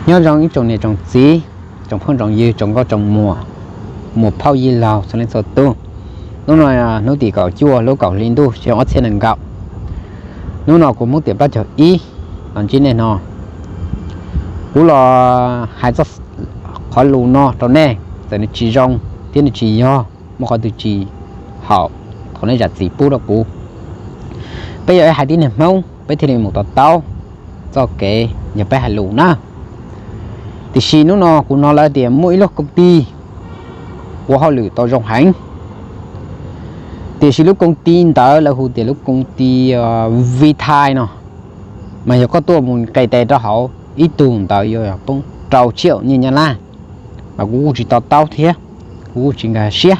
Nyob zoo ib tsoom niam tsoom txiv, tsoom phooj tsoom ywg, tsoom nkauj tsoom muam, muam phauj yij laug txhua leej txhua tus. Hnub no hnub tim kaum cuaj lub kaum hli ntuj xyoo ob txhiab nees nkaum. Hnub no kuv Hmoob Tiam plaub caug ib los ntsib nej no, kuv los hais txoj qhov lus no rau nej, txawm nws tsis zoo thiab nws tsis yog, muaj qhov twg tsis haum, thov nej zam txim pub rau kuv. Peb yog ib haiv tib neeg Hmoob, peb thiaj li mus to taub txoj kev yog peb hais lus na. Tiam sis hnub no kuv hnov lawv tias muaj ib lub koom ti ua hauj lwm tau zoo heev, tiam sis lub koom ti ntawd lawv hu tias lub koom ti Vithai no, mas yog koj tuaj mus nqes tes rau hauv ib tug ntawd yuav poob rau tsiaum nyiaj Nyab Laj. Mas kuv kuj tsis to taub thiab, kuv kuj tsis nkag siab.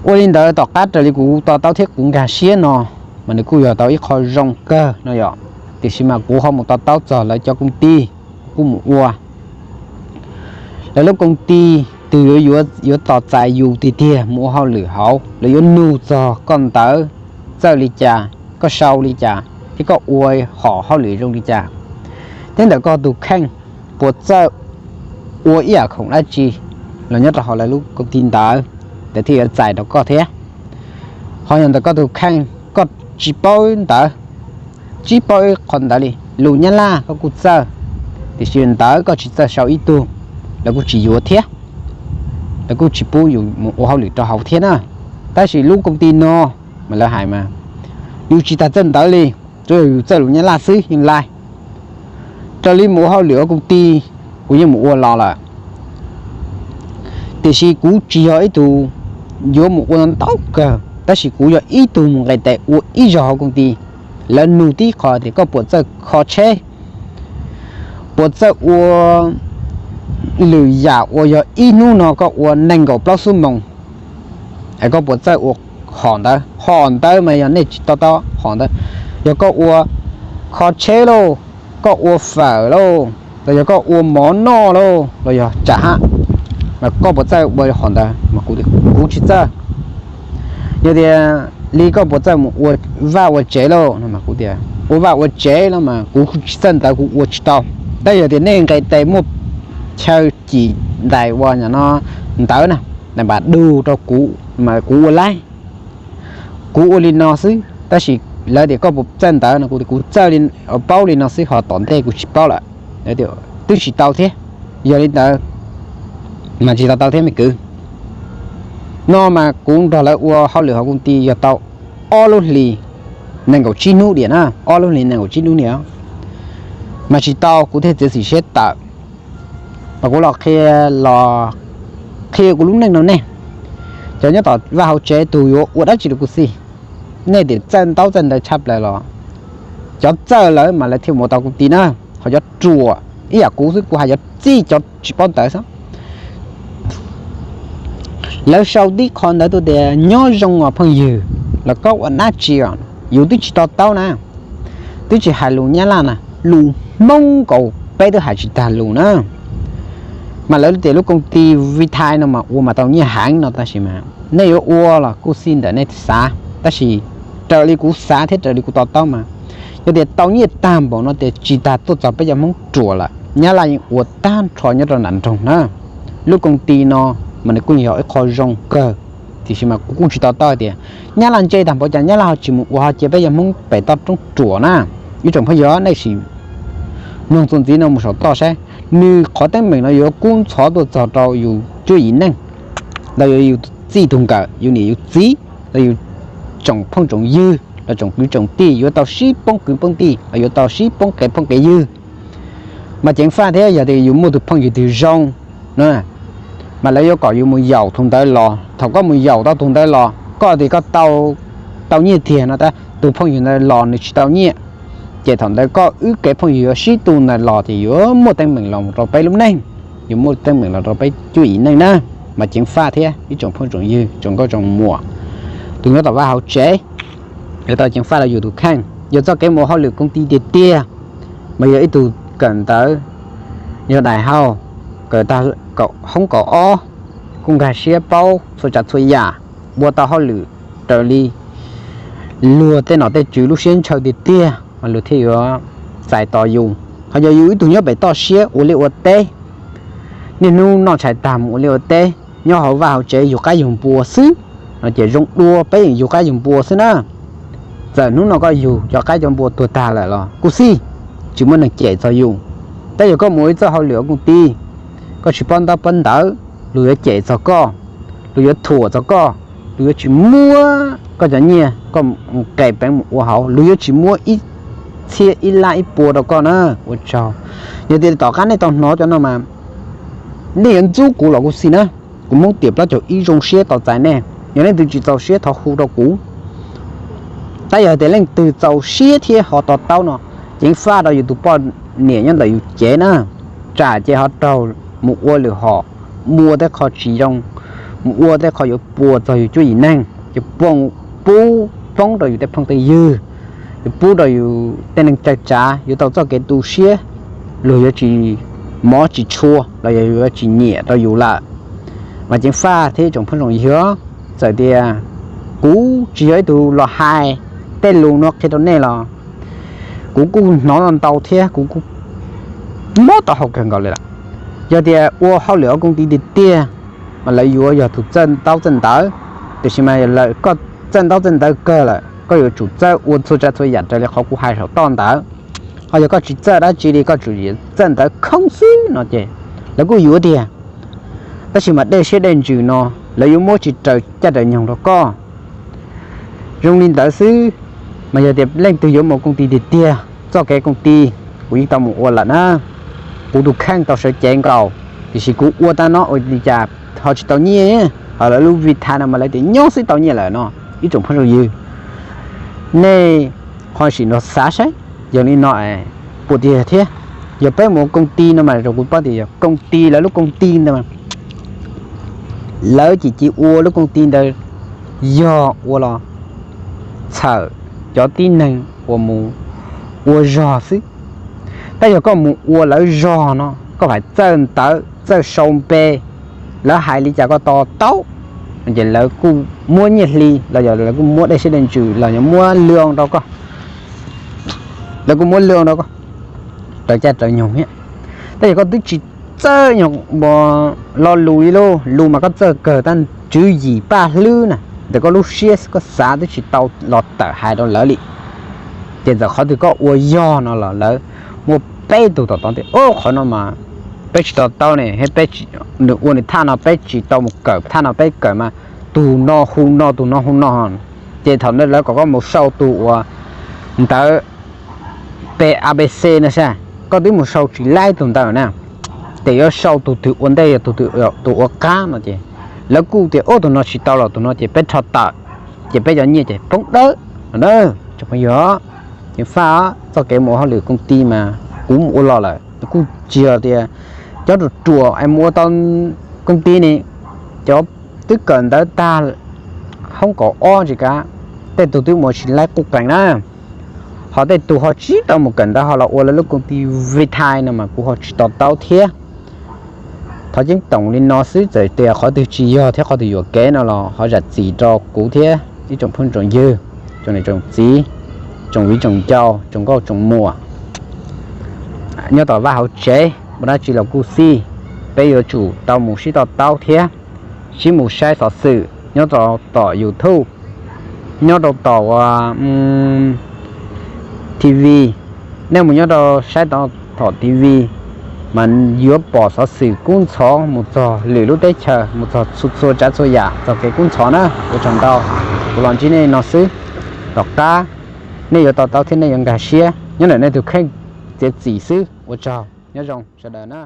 Ua li ntawd, tom qab raws li kuv to taub thiab kuv nkag siab no, mas nws kuj yog tau ib qho zoo kawg no yom. Tiam sis mas kuv ho mus to taub txog lawv cov koom ti kuj mus ua. Lawv lub koom ti twg yuav, yuav tos txais yus tiag tiag mus ua hauj lwm hauv, lawv yuav nug txog koj ntawv txawj li cas, koj sau li cas, thiab koj ua hom hauj lwm zoo li cas, thiab ntawm koj tus kheej puas txawj ua ib yam khoom dab tsi los nyob rau hauv lawv lub koom ti ntawd, lawv thiaj yuav txais rau koj thiab. Ho yog ntawm koj tus kheej koj tsis paub ntawv, tsis paub ib qho ntawv li, lus Nyab Laj koj kuj txawj, tiam sis ntawv koj tsis txawj sau ib tug, lawv kuj tsis yuav thiab, lawv kuj tsis pub yus mus ua hauj lwm rau hauv thiab na. Tab sis lub koom ti no mas lawv hais mas yus tsis tas txawj ntawv li, tsuas yog yus txawj lus Nyab Laj xwb yeej laij. Raws li mus ua hauj lwm hauv koom ti, kuv yeej mus ua los lawm, tiam sis kuv tsis yog ib tug yuav mus ua ntau kawg, tab sis kuv yog ib tug mus nqes tes ua ib zaug hauv koom ti. Lawv nug tib qho tias koj puas txawj kho tsheb, puas txawj ua lwm yam uas yog ib hnub no koj ua nees nkaum plaub xuab moos, es koj puas txawj ua hom ntawd. Hom ntawd mas yog nej tsis to taub hom ntawd, yog koj ua kho tsheb lauj, koj ua fawm lauj, los yog koj ua mov noj lauj, los yog tsam hab, mas koj puas txawj ua hom ntawd? Mas kuv tias kuv tsis txawj. Yog tias li koj puas txawj mus ua vaj ua tsev lauj? Kuv tias ua vaj ua tsev los mas kuv tsis txawj ntawd, kuv ua tsis tau. Tab yog tias nej nqes tes muaj chaw cim ntais ua no ntawd na, ntais npas dug rau kuv mas kuv ua laib. Kuv ua li no xwb, tab sis lawv tias koj puas txawj ntawd no, kuv tias kuv txawj, paub li no xwb, ho tom ntej kuv tsis paub lawm. Twb tsis tau thiab. Yog li ntawd mas tsis tau tau thiab me kwv. No mas kuv nrog lawv ua hauj lwm hauv koom ti yog tau ob lub hlis nees nkaum tsib hnub diam na, ob lub hlis nees nkaum tsib hnub diam, mas tsis tau, kuv thiaj txiav txim siab tawm. Mas kuv los qhia, los qhia kuv lub neej rau nej. Cov nyob tom vaj hauv tsev tus yuav ua dab tsi rau kuv xij, nej tias txawj ntaub txawj ntawv tshaj plaws los cov txawj lawm mas lawv thiaj mus ua tau koom ti na. Ho cov ruam ib yam kuv xwb, kuv hais cov txij cov tsis paub ntawv xwb. Lawv sau tib qho ntawv tuaj tias nyob zoo os phooj ywg, los koj ua dab tsi os? Yus twb tsis to taub na, twb tsis hais lus Nyab Laj na, lus Hmoob nkaus peb twb hais tsis tag lus na. Mas lawv tias lub koom ti Vithai no mas ua mas tau nyiaj heev no, tab sis mas nej yuav ua los kuj xij ntawm nej xav, tab sis raws li kuv xav thiab raws li kuv to taub mas yog tias tau nyiaj tag npaum no tias tsis tas tuaj txog peb cov Hmoob ruam lawm, Nyab Laj yeej ua tag nrho nyob rau nram nroog na. Lub koom ti no mas nws kuj yog ib qho zoo kawg, tiam sis mas kuv kuj tsis to taub hais tias Nyab Laj ntse tag npaum cas Nyab Laj ho tsis mus ua ho cia peb cov Hmoob pem toj roob ruam na. Ib tsoom phooj ywg, nej sim mloog txuas ntxiv no mus saum toj saib, nws qhov teeb meem no yuav kub ntxhov tuaj txog rau yus cuab yim neej, los yog yus txij tus nkawm, yus niam yus txiv, los yus tsoom phooj tsoom ywg, los tsoom kwv tsoom tij yuav tau sib poob kwv poob tij, los yuav tau sib poob qev phooj qev ywg. Mas ceev faj thiab, yog tias yus muaj tus phooj ywg twg zoo na, mas lawv yuav kom yus mus yaum tus ntawd los. Thaum koj mus yaum tau tus ntawd los, koj tias koj tau, tau nyiaj tiag no, tab tus phooj ywg ntawd los nws tsis tau nyiaj, ces thaum ntawd koj wb kev phooj ywg yuav sib tu ntawd los ces yuav muaj teeb meem los rau peb lub neej, yuav muaj teeb meem los rau peb cuab yim neej na. Mas ceev faj thiab ib tsoom phooj tsoom ywg, tsoom nkauj tsoom muam, tus nyob tom vaj hauv tsev, yuav tau ceev faj rau yus tus kheej. Yog txoj kev mus hauj lwm koom ti tiag tiag, mas yog ib tug kawm ntawv, yog daim hauj, kawm tag hoob kaum ob, kuj nkag siab paub txhua tsav txhua yam, ua tau hauj lwm raws li luag tej nom tej tswv lub siab ntshaw tiag tiag mas luag thiaj yuav txais tos yus. Ho yog yus ib tug nyob pem toj siab ua liaj ua teb, niaj hnub noj tshais tag mus ua liaj ua teb, nyob hauv vaj hauv tsev yug qaib yug npua xwb, no ces zoo dua peb yeej yug qaib yug npua xwb na. Txawm hnub no koj yug cov qaib cov npua tuag tag lawm los kuj xij, tsis muaj neeg cem txog yus. Tab yog koj mus ua ib txoj hauj lwm ua koom ti, koj tsis paub ntaub paub ntawv, luag yuav cem txog koj, luag yuav thuam txog koj, luag yuav tsis muab koj cov nyiaj koj mus qes peev mus ua hauv, luag yuav tsis muab ib txhiab ib lab ib puas rau koj na. Ua tsaug. Yog tias tom qab nej tau hnov cov no mas nej yuav ntxub kuv los kuj xij na. Kuv Hmoob tiam plaub caug ib zoo siab tos txais nej, yog leej twg tsis txaus siab thov hu rau kuv. Tab yog tias leej twg txaus siab thiab ho to taub no, ceev faj rau yus tus poj niam nyob ntawm yus cev na, tsam ces ho raug mus ua lwm hom, ua tej qho tsis zoo, mus ua tej qho yuav puas txog yus cuab yim neeg, yuav poob, pub poob rau yus tej phooj tej ywg, yuav pub rau yus tej neeg cawm tsav yuav tau txoj kev tu siab, luag yuav tsis mov tsis tshua los yog yuav tsis nyiam rau yus lawm. Mas ceev faj thiab tsoom phooj tsoom ywg, txawm tias kuv tsis yog ib tug los hais tej lus no qhia rau nej los kuv kuj hnov ntau thiab kuv kuj mob taub hau kawg nkaus li lawm. Yog tias ua hauj lwm ua koom ti tiag tiag mas lawv yuav yog tus txawj ntaub txawj ntawv, tiam sis mas lawm koj txawj ntaub txawj ntawv kawg lawm koj yuav tsum txawj ua txhua tsav txhua yam raws li qhov kuv hais saum toj ntawd. Ho yog koj tsis txawj dab tsi li koj tsuas txawj ntawv khoob xwb no ces lawv kuj yuav tiag. Tab sis mas dej siab dej ntsws no lawv yuav muab tsis raws caj raws nyoog rau koj. Zoo li ntawd xwb, mas yog tias leej twg yuav mus koom ti tiag tiag, txoj kev koom ti kuv yeej tau mus ua lawm na. Kuv tus kheej tau sawv cev nkaus, tiam sis kuv ua tau no ua li cas ho tsis tau nyiaj, ho lawv lub Vitae no mas lawv tias nyob xwb tau nyiaj lawm no. Ib tsoom phooj tsoom ywg, nej ho sim nrog xav saib, yog li no puas tiag thiab? Yog peb mus ua koom ti no mas zoo kuv paub tias yog koom ti, lawv lub koom ti ntawd mas lawv cim civ ua lub koom ti ntawd yog ua los txhawm cov tib neeg uas mus ua zog xwb. Tab yog koj mus ua lawv zog no koj hais txawj ntawv txawj sau npe, lawv hais li cas koj to taub, ces lawv kuj muab nyiaj hli los yog lawv kuj muab dej siab dej ntsws los yog muab lwm rau koj, lawv kuj muab lwm rau koj raws caj raws nyoog thiab. Tab yog koj twb tsis txawj nyob lo lus li lauj, lus mas koj txawj kawg tab tswv yim paj hlwb na, ntawm koj lub siab koj xav twb tsis tau los tawm hais rau lawv li. Ces txawm qhov twg koj ua yog no los lawv muaj peb tug tom tod tias o qhov no mas peb tsis to taub ne, peb nws ua nws thaj no peb tsis tau mus kawm, thaj no peb kawm mas tus no hu no tus no hu no. Ces thaum ntawd lawv kom koj mus sau tus uas ntawv pe A B C no sas, koj twb mus sau tsis laib tus ntawd na, ces yuav sau tus twg ua ntej, tus twg ua qab no ces lawv kuj tias o tus no tsis tau los tus no ces peb rho tawm, ces peb cov nyiaj ces poob dawb no na. Tsoom phooj ywg, ceev faj txoj kev mus ua hauj lwm koom ti mas kuv mus ua los lawm kuj tsis yog tias cov ruam ruam es mus ua tau koom ti ne, cov twb kawm ntawv tag hoob kaum ob tsis kav, tej tug twb mus tsis laib quj qees na. Ho tej tug ho tsis tau mus kawm ntawv ho los ua lawv lub koom ti Vitae no mas kuv ho tsis to taub thiab. Thov ceeb toom li no xwb, txawm tias qhov twg tsis yog thiab qhov twg yuam kev no los ho zam txim rau kuv thiab ib tsoom phooj tsoom ywg, tsoom niam tsoom txiv, tsoom viv tsoom ncaus, tsoom nkauj tsoom muam nyob tom vaj hauv tsev, muaj dab tsi los kuj xij, peb yuav tsum tau mus sib to taub thiab sib mus saib xov xwm nyob rau tom YouTube, nyob rau tom TV. Nej mus nyob rau saib tom TV mas yuav pom xov xwm kub ntxhov mus txog lwm lub teb chaws, mus txog txhua txhua tsav txhua yam txog kev kub ntxhov na. Ua tsaug ntau, kuv los ntsib nej no xwb. Tom qab nej yuav to taub thiab nej yuav nkag siab nyob ntawm nej tus kheej txiav txim xwb. Ua tsaug, nyob zoo sawv daws na.